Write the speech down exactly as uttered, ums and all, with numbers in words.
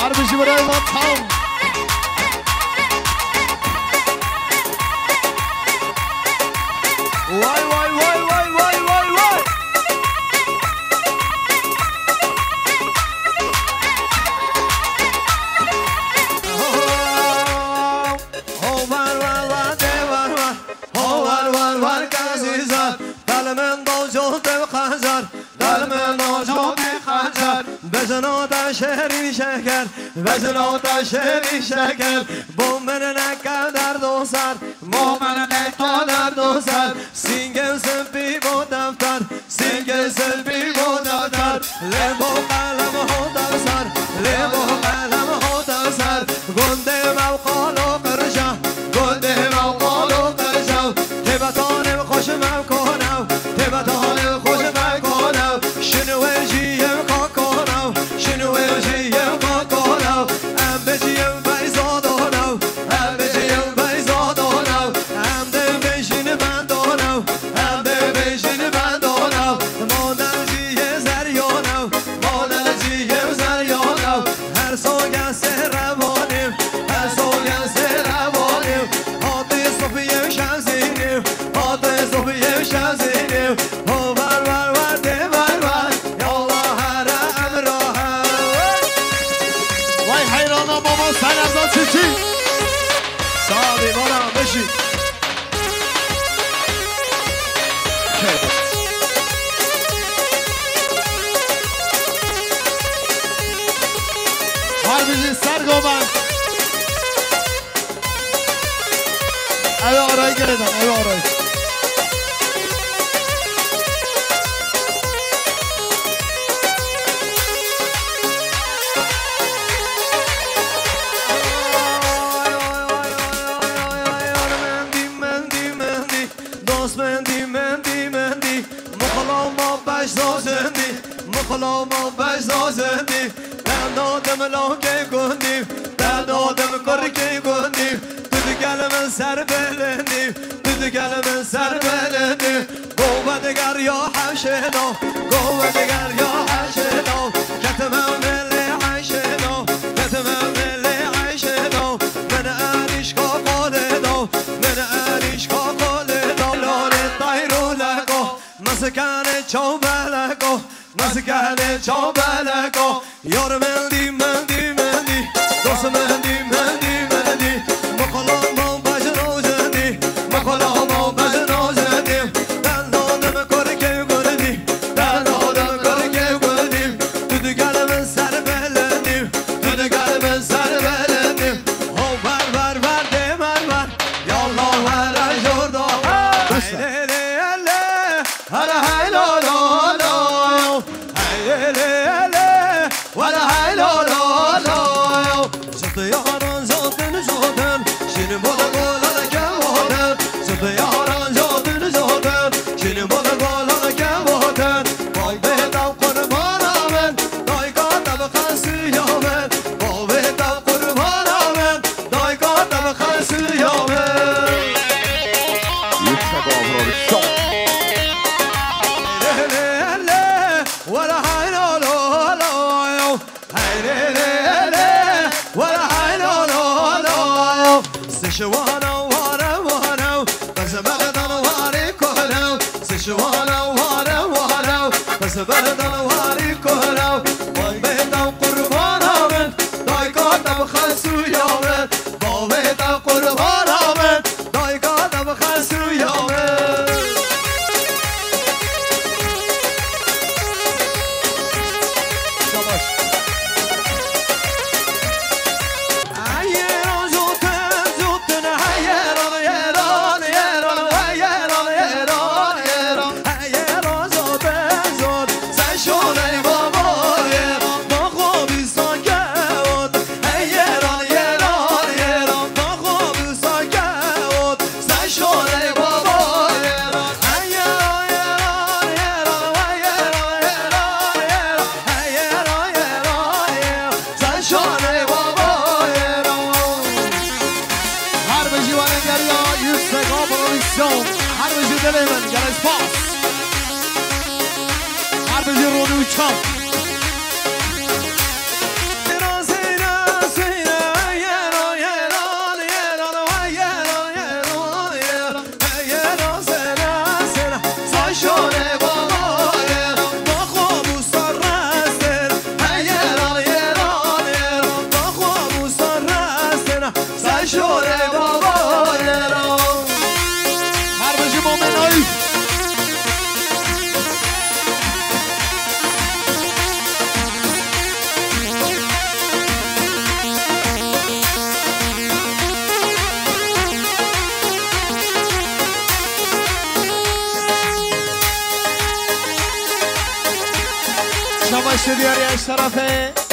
Her bijî birayê me tam. Vay, vay, vay, vay, vay, vay, vay. Ho, var, var, var, de var, var. Ho, var, var, var, kazîzar. Dal min dojo te xezar. Dal min dojo te xezar. Bezno da şerî şeker. Bezno da şerî şeker. Bo min neke derd û sar. Bo min neke derd û sar. Sîngê simpî bo defter. Sîngê simpî bo defter. Lê bo qelem ho defter. Lê bo qelem ho defter. Gundê me qalo qirja. Gundê me qalo qirja. Têbetanê xweş me konew. Têbetanê xweş me konew. Şin wê jî yew ka konew. Şin wê jî yew ka konew. Em bêjî yew beyza donew. Em bêjî yew beyza donew. Em dê bêjîn ben donew. Em dê bêjîn ben donew. Model jî yê zeryonew. Model jî yê zeryonew. Her soge sêre vanî. Her soge sêre vanî. Hatî Sofiyê şezînî. Hatî Sofiyê şezînî. Ho ver ver ver de ver ver. Yallah here emra her. Vay heyrana baba sen Azad Çiçî. Sağ ol, bana beşi. Var bizi Sergo ben. Ev arayı gereden, ev arayı. Dost mendî, mendî, mendî, mixlo ma beş zazendî, mixlo ma beş zazendî. Te nadim lokê gundî, te nadim kurkê gundî. Tu digel min ser belindî, tu digel min ser belindî. Gove diger ya heşê do, gove diger ya heşê do. Ketime milê eşê do, ketime milê eşê do. Min erîşka qolê do, min erîşka qolê do. Lorê tayro leko, mizgane çaw beleko. Mezgene çaw beleko, yar mendî, mendî, mendî. Dost mendî, mendî, mendî. Mixlo ma bejno zendî, mixlo ma bejno zendî. Derdodem korkê gundî, derdodem korkê gundî. Tu digel min ser belendî, tu digel min ser belendî. Ho ver ver ver de ver ver. Yallah here jorda. Hey le le le. Hele hey lo lo lo. Hey le le le. Wele hey lo lo lo. Zıt yaran zaten zaten. Şin boda gola da kevoten. Zıt yaran zaten zaten. Şin boda gola da kevoten. Bal beta qurbana ben. Dayka tabxan suya ben. Bal beta qurbana ben. Dayka te bi xesû ya min. Yüksek Avro Şok. Hele, hele, hele, wele haylo, lo, lo, yo. Hele, hele, hele, wele haylo, lo, lo, yo. Sişwana ware, ware, qizmedan ware, kohlo. Sişwana ware, ware, qizmedan ware, kohlo. Bal beta qurbana min. Dayka te bi xesû ya min. Bavê te qurbana min, dayka te bi xesû ya min. Şabaş. Hey Êran zotin, zotin, hey Êran, Êran, Êran, hey Êran, Êran, Êran. Hey Êran zotin, zot. Sen şoney babayê, baxo bîsa kewt. Hey Êran, Êran, Êran, baxo bîsa kewt. Sen şoney babayê. Hey Êran, Êran, Êran, hey Êran, Êran, Êran. Hey Êran, Êran, Êran, sen şoney babayê. Her bijî welengeriya Yüksek A Prodüksiyon. Her bijî dilê min, gelek spas. Her bijî Ronî û Çam. Ti diyarî eşterefê.